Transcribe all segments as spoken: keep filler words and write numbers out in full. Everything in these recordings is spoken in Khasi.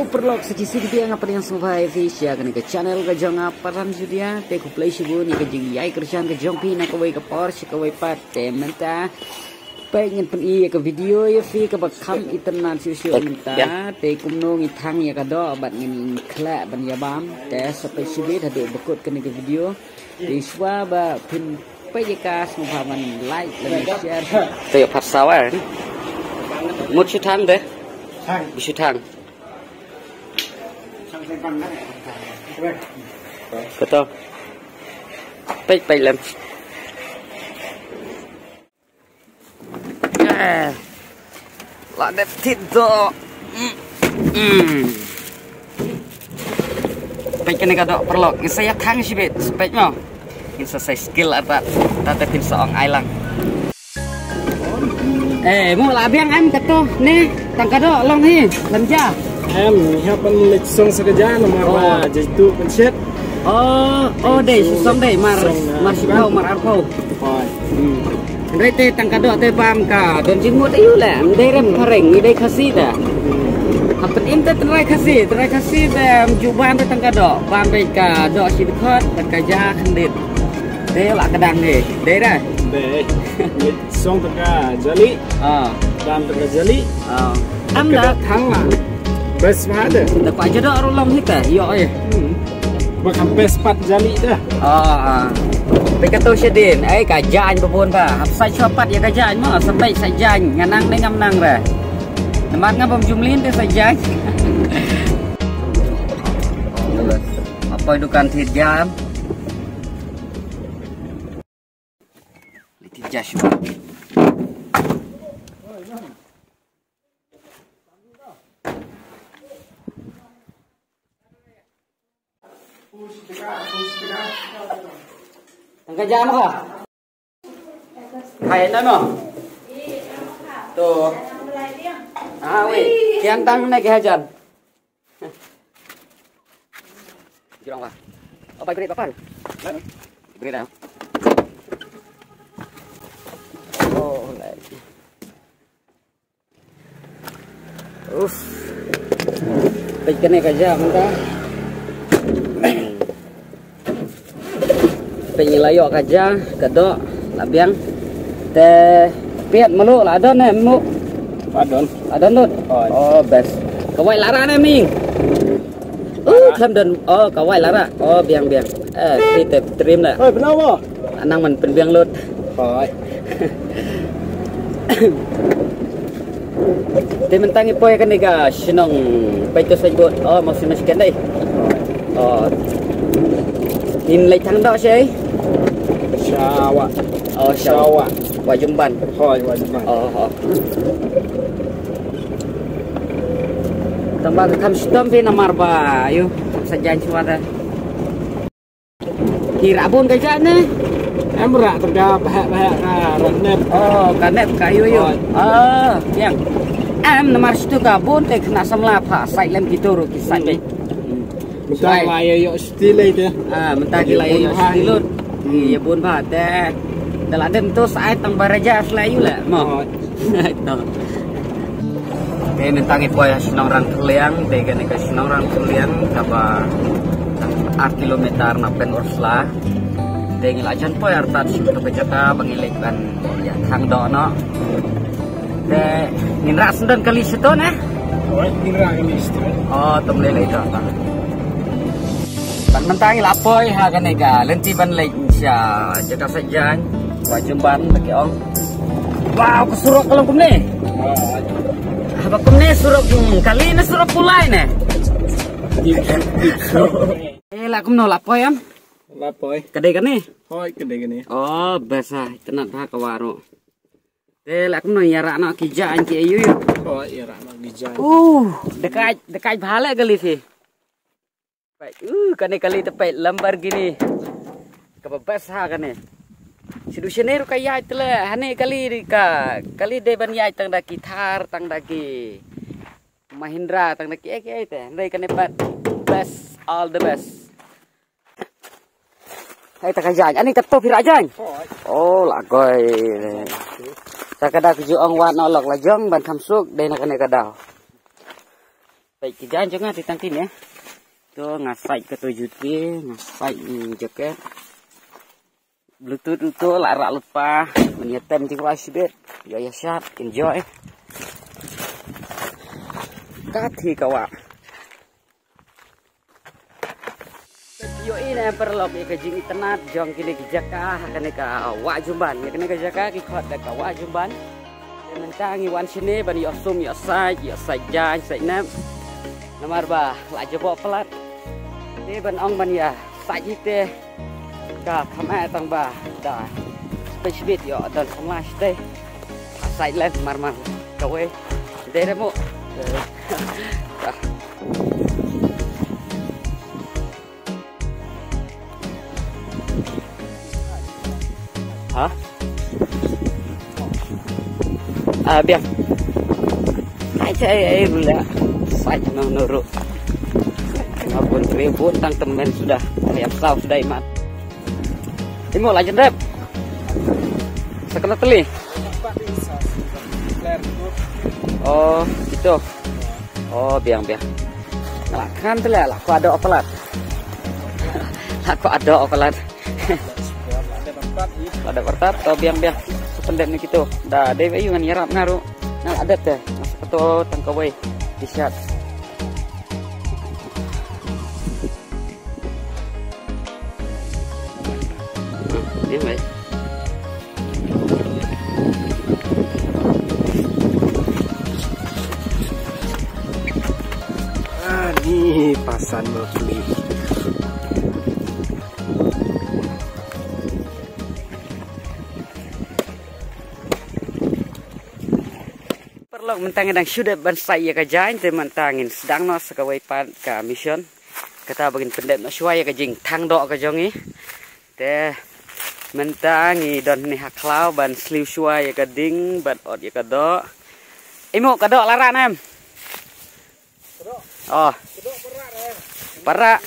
Paralok, sa shisien nga pdiang sngewbha ïa phi sha kane ka channel ka jong nga, Paran Judea. Te khublei shibun ïa ka jingïaid kyrshan ka jong phi na kawei ka por sha kawei pat. Te mynta peit, ngin pyni ïa ka video ïa phi kaba kham itynnad shuh shuh mynta. Te kumno ngi thang ïa ka doh bad ngin khleh ban ïa bam. Te sa peit shibit haduh ba kut kane ka video. Te shuwa ba phin peit ïa ka, sngewbha ban like lane share. Te ïa phat sawa. Mut shu thang de. Shu thang. Kato. Peit, peit lem. Eh. La dep thit doh. Hmm. Hmm. Peit kane ka doh, paralok. Ngin sa ïa thang shibit. Peit mo. Ngin sa sei skill artat. Tate phin sa ong ai lang. Eh, mo la biang em kato ne, tang ka doh long hi, lem ja. Em, hap ban leit song sa ka ja namar ba ja tu pynshet. Oh, oh, dei, song dei, mar, mar shiphew, mar arphew. Hynrei te tang ka doh te bam ka don jingmut aïu leh, ym dei rem phareng, ngi dei Khasi te. Hap pynim te tynrai Khasi, tynrai Khasi te, ym ju bam te tang ka doh, bam beit ka doh shi dkhot, bad ka ja khyndiat. Te la ka dang hi, dei re. Dei. Song tang ka jali. Ah. Dam tang ka jali. Ah. Am da thang la. Bes ma da. Da pa jada ru long hi ta. Yo eh. Ba kam bes pat jali da. Ah, ah. Pe ka to shadin. Ai ka jan ba bun ba. Hap sa chwa pat ïa ka jan ma. Sa peit sa jan. Nga nang ne ngam nang re. Namar nga bam jumlin te sa jan. Apa dukan thit jam. Leti Joshua. Tang ka jam ka? Hai na no. To. Ah, wei. Kian tang na ke hajan. Jirong lah. Apa beri papan? Beri dah. Oh, lagi. Uff. Peit kane ka ja mynta. Peit ngi la ïoh ka ja, ka doh, la biang. Te piat malu la don ne mu. Adon. Adon lut. Oh, best. Ka wai la ra ne ming. Uh, khlem don. Oh, ka wai la ra. Oh, biang biang. Eh, peit te trim la. Oi, bnau mo. Anang man pynbiang lut. Hoi. Te mynta ngi poi kane ka shnong peit to sait bot. Oh, masih masih kan dei. Oh. In lai thang doh sei. Shawa. Oh, shawa. Shawa. Wa jumban. Hoi, wa jumban. Oh, oh. Tang ba ka kham shitom phi namar ba ïoh sa jan shuwa da. Ki ra bun ka jait ne? Em ra tang ka bah bah ka ra nep. Oh, ka nep ka yu yu. Oh. Ah, yang. Em namar shitu ka bun te kena samla pha sait lem ki turu ki sait. Hmm. Mynta la ïa ïoh shuti lei te. Ah, mynta ki la ïa ïoh shuti lut. Hmm. Ïa bun ba te. Da la dem tu sait tang ba raja sla yu le. Mo. Oh. Te mynta ngi poi ha shnong Rangkhliang, te kane ka shnong Rangkhliang kaba ar kilometer na Pynursla. Te ngi la jan poi artat sha kata ka jaka ba ngi leit ban ïa thang doh noh. Te ngin rah sendon kali shato ne? Oi, ngin rah kali shato. Oh, to mlei lei doh. Ban mynta ngi la poi ha kane ka lynti ban leit sha jaka Saitjaiñ, wa jumban ba ki ong. Wow, ka surok ka long kumne. Haba kumne surok, hmm, kali ne surok pulai ne. Eh, la kumno la poi em? La poi. Ka dei kane? Hoi, ka dei kane. Oh, besa, itynnad bha ka waroh. Te la kumno ïa rah noh ki jaiñ ki ayu yu. Hoi, ïa rah noh ki jaiñ. Uh, dekai, dekai bha le kali phi. Peit, uh, kane kali te peit Lamborghini. Kaba best ha kane. Shu du shane ruh ka ïaid te le, hane kali ka, kali dei ban ïaid tang da ki Thar, tang da ki Mahindra, tang da ki ei ki ei te. Hynrei kane pat best, all the best. Hei ta ka jaiñ, ani kato phi rah jaiñ. Oh, la koi. Sa ka daw ki ju ong wat noh lok la jong ban kham suk, dei na kane ka daw. Peit ki jaiñ jong nga te tang kine. To nga sait kato juti, nga sait, mm, jaket. Bluetooth uto la rak lypa. Ban ïa tem jingwah shibit. Ïa ïa shat, enjoy. Ka thi ka wah. Ïohi ne paralok ïa ka jingitynnad jong kine ki jaka ha kane ka Wah Jumban. Ïa kane ka jaka ki khot da ka Wah Jumban. Te mynta ngi wan shane ban ïoh sum, ïoh sait, ïoh sait jaiñ, sait nep. Namar ba la jaboh palat. Te ban ong ban ïa sait hi te ka kham eh tang ba da peit shibit ïoh don samla shatei. Sait lem mar mar kawei. Dei re mo. Ha? Ah, biang. Ai, ai, ai, rula. Sait no, no, ru. Nga bun, tri bun, tang temen sudah. Yang sau sudah imat. Imo, lanjut rep. Sekolah teli. Oh, gitu. Oh, biang, biang. Lah, kan tu lah, lah, kau ada apa lah? Lah, kau ada apa lah? Ada pertat, to biang, biang. Sependek ni gitu. Dah, dei ayu ngan yarap ngaru. Nah, ada teh. Masa keto tangkawai. Di shat. Biang, biang. Ah, ni pasan mo puli. Paralok, mynta ngi dang shu dep ban sait ïa ka jaiñ, te mynta ngin sdang noh sa kawei pat ka mission. Kata ba ngin pyndep noh shuwa ïa ka jingthang doh ka jong ngi. Te mynta ngi don hangne ha khlaw ban sliew shuwa ïa ka ding bad ot ïa ka doh. Imo, ka doh la rah ne em? Oh. Para.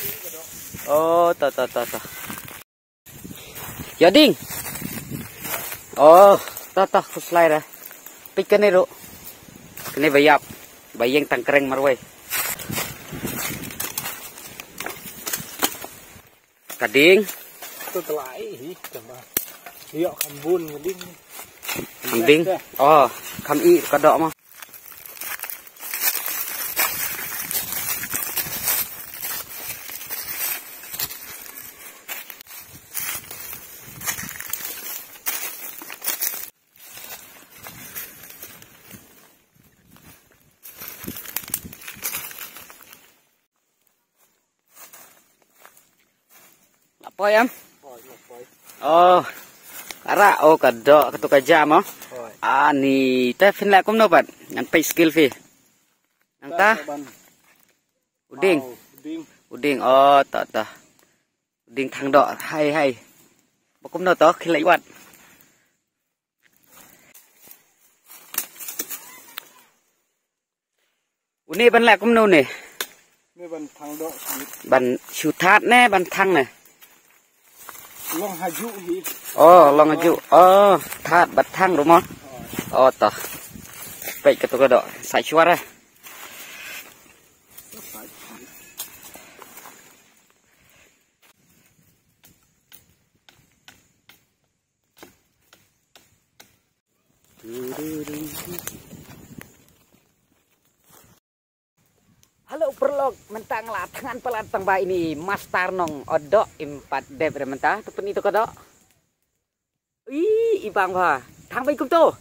Oh, to, to, to, to. Ïa ding. Oh, to, to, khuslai re. Peit kane ruh. Kane ba ïap. Ba ïeng tang kreng marwei. Ka ding. To tlai hi, tama. Ïa, kham bun ka ding. Kham ding. Oh, kham i ka doh mo. La poi em? Poi, la poi. Oh. Ara, oh, ka doh, ka tu ka jam, oh. Poi. Ani, te phin leh kumno pat? Ngan peit skill phi. Nang ta? Ban. U ding. Oh, u ding. U ding, oh, ta, ta. U ding thang doh, hai, hai. Ba kumno to, khie leit wad. Une ban leh kumno ne? Ne ban thang doh shu. Ban shu that ne, ban thang ne? Long ha ju hi. Oh, long ha ju. Oh, that bad thang ruh mo. Oh, to. Peit kato ka doh. Sait shuwa eh. Hello, paralok, mynta nga la thngan palat tang ba ine i master nong ot doh, im pat dep re mynta, to pyni to ka doh. I, i bang bha. Thang beit kumto.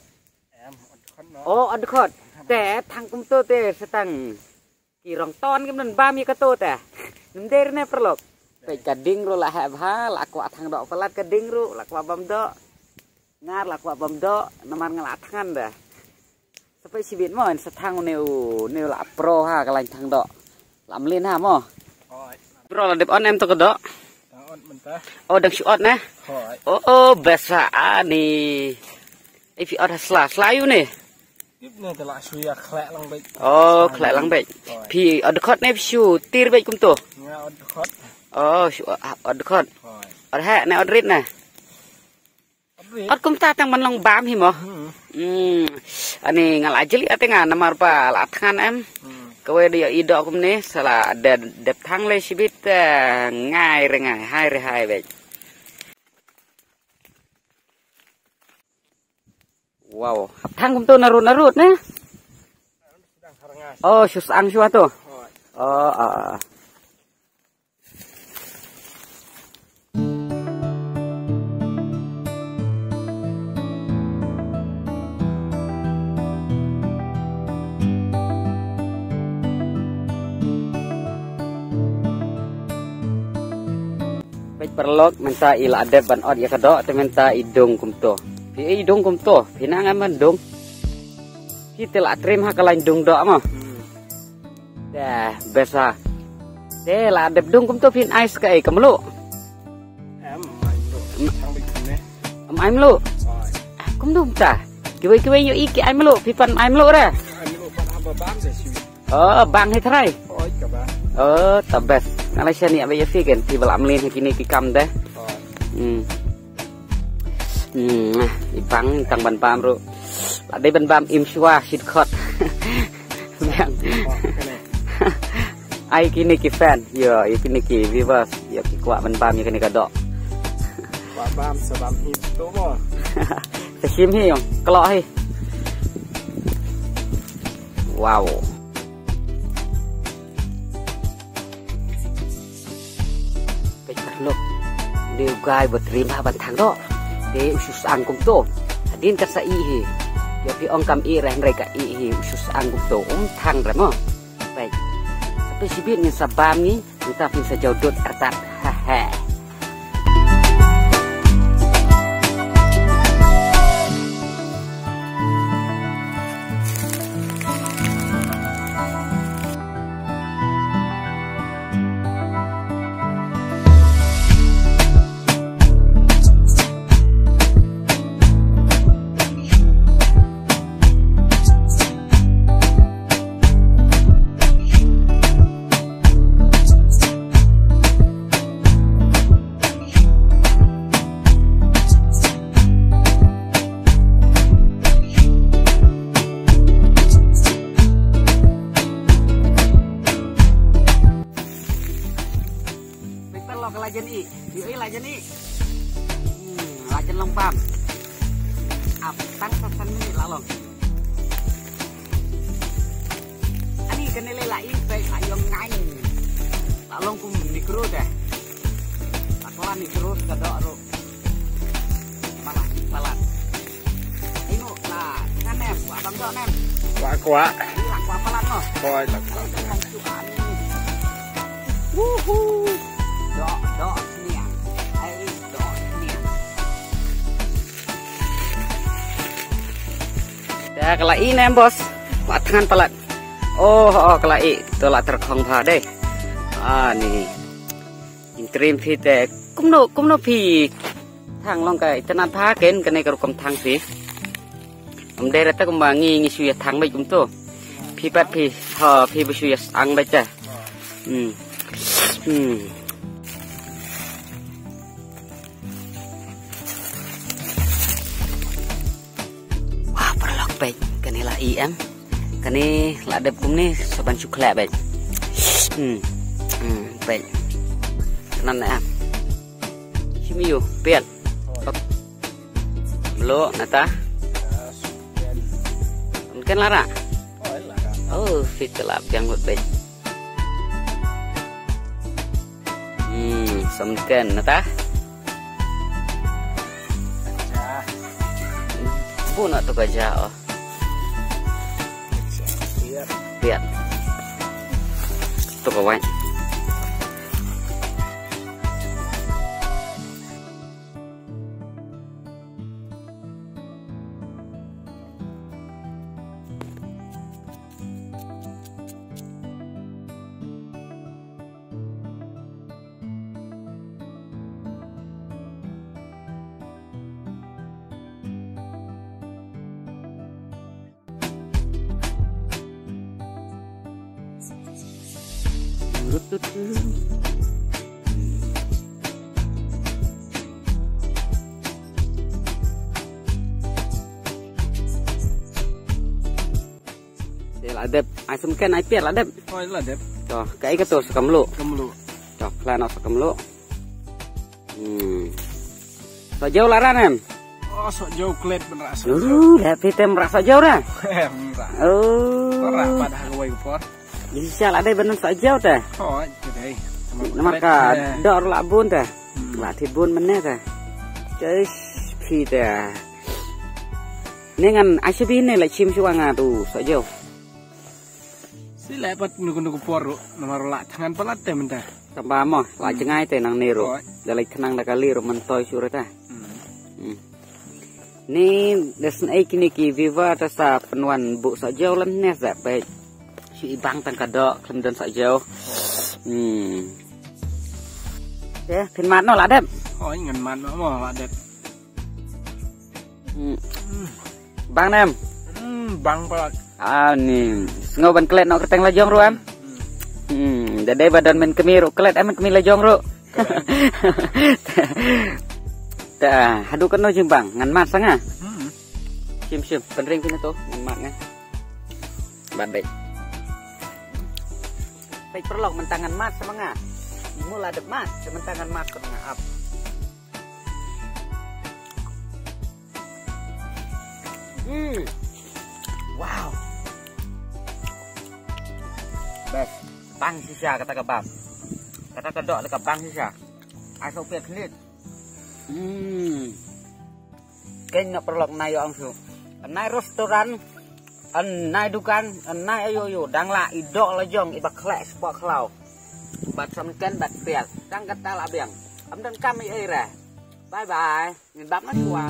Em, ot khot no. Oh, ot khot. Te, thang kumto te, sa tang. Ki rong ton kim don bam ïa kato te. Nym dei ne paralok. Peit ka ding ruh la heh bha, la kwah thang doh palat ka ding ruh, la kwah bam doh. Ngar la kwah bam doh, namar nga la thngan de. Sa peit shibit mo, sa thang une u, une u la pro ha, ka lain thang doh. La mlien ha mo. Hoi. Bro, la dep on em to ka doh? Dang on mynta. Oh, dang shu ot ne? Hoi. Oh, oh, best ha ani. Ei, phi ot ha sla, sla ïu ne? Ip ne te la shu ïa khleh lang beit. Oh, khleh lang beit. Hoi. Phi ot khot ne phi shu tir beit kumto? Nga ot khot. Oh, shu ot, ot khot. Hoi. Ot heh ne ot rit ne? Ot rit. Ot kumta tang ban long bam hi mo. Hmm. Hmm. Ani nga la jylliew te nga namar ba la thngan em. Hmm. Kawei da ïohi doh kumne, sa la dep, dep thang lei shibit, eh, ngai re ngai, hai re hai beit. Wow, hap thang kumto narud narud ne? Oh, shu sang shuwa to. Oh, ah, ah. Peit paralok, mynta i la dep ban ot ïa ka doh, te mynta i dung kumto. Phi i dung kumto, phi nang em ban dung. Phi te la trim ha ka lain dung doh mo. Hmm. Te besa. Te la dep dung kumto phin ai sa kaei, ka mluh? Em, ai mluh. Em. Thang bik kumne. Em ai mluh. Oi. Kumno mynta? Kiwei kiwei ïohi ki ai mluh, phi pat ai mluh re? Ai mluh pat haba bam sa shu. Oh, bang hi trai. Oi, ka bang. Oh, ta best. Nga la shaniah beit ïa phi ken, phi ba la mlien ha kine ki kam te. Oi. Hmm. Hmm, i bang tang ban bam ruh. La dei ban bam im shuwa shit khot. Biang. Ai kine ki fan, ïa, ïa kine ki viewers, ïa ki kwah ban bam ïa kine ka doh. Kwah bam sa bam hi to mo. Sa shim hi ong, klok hi. Wow. Peit paralok. Dei u guy ba trim ha ban thang doh. Dei u shu sang kumto. Hadien ka sa ih hi. Ïa phi ong kam ih re hynrei ka ih hi u shu sang kumto. Um thang re mo. Peit. Sa peit shibit ngin sa bam ngi. Ngi ta phin sa jaw dud artat. Ha ha. Peit paralok, la jan ih. Ïohi la jan ih. Hmm, la jan long bam. Ap tang sa san minit la long. Ani kane lei la ih peit la ïong ngan. La long kum nikru te. La klan nikru ka doh ruh. Palat, palat. Ino la ngan nem, kwah bam doh nem. Kwah, kwah. Ni la kwah palat noh. Hoi, la kwah. Ai, tang long shu an. Wuhu. Doh, doh sniang. Ai, doh sniang. Te ka la ih nem, boss. Kwah thngan palat. Oh, oh, ka la ih. To la tyrkhong bha dei. Ani. Interim phi te kumno, kumno phi thang long ka itynnad bha ken kane ka rukom thang phi. Ym dei rata kumba ngi, ngi shu ïa thang beit kumto. Phi pat phi, ha, phi ba shu ïa sang beit te. Hmm. Hmm. Wah, paralok peit, kane la ih em. Kane la dep kumne sa ban shu khleh peit. Hmm. Hmm, peit. Nan em. Shim ïa u, peit. Mluh nata. Mungkin la rah. Oh, fit la biang lut peit. Hmm, sa mungkin nata. Bun na tu ka ja, oh. Piat. Tu ka wai. Te la Adep, ai sum ken ai piat la dep. Oi la dep. To, ka ai ka to sa kamlu. Kamlu. To, kla no sa kamlu. Hmm. Sa jau la ran em. Oh, sa jau klet ben ra sa jau. Lu, la pitem ra sa jau ra. Em ra. Oh. Ra pada ha wai por. Insya Allah dei ben sa jau te. Oh, dei. Namar ka dor la bun te. Hmm. La ti bun mene te. Jais pi te. Ni ngan ai sha bi ne la chim shuwa nga tu sa jau. Si le pat nuku nuku por ru namar la thangan palat te menta. Tamba mo la jengai te nang ne ru. Oi. Da la thanang da kali ru mentoi shu ru te. Hmm. Hmm. Ni da snei kini ki viva ta sa penwan bu sa jau lan ne sa pe. Shu ibang tang ka dok khlem don sa jau. Hmm. Ya, phin mat no la dep. Oi ngan mat no mo la dep. Hmm. Bang nem. Hmm, bang palat. Ah, ni. Sngew ban klet nok kerteng la jong ru em. Hmm, da dei ba don men kemi ru klet em men kemi la jong ru. Ta, hadu kano jing bang, ngan mat sanga. Hmm. Sim sim, penring pina to, ngan mat nga. Bat dei. Peit perlok mentang ngan mat sama nga. Mula dep mat, mentang ngan mat sama nga ap. Hmm. Wow. Best. Bang shisha kata ka bam. Kata ka dok ka bang shisha. Ai so pek nit. Hmm. Ken na perlok na yo ang su. Nai restoran. An nai dukan, an nai ayo yo dang la i dok la jong i ba khlek spok khlaw. Bat sam ken bat piat. Dang kata la biang. Am dang kam i ai re. Bye bye. Ngin bam na shuwa.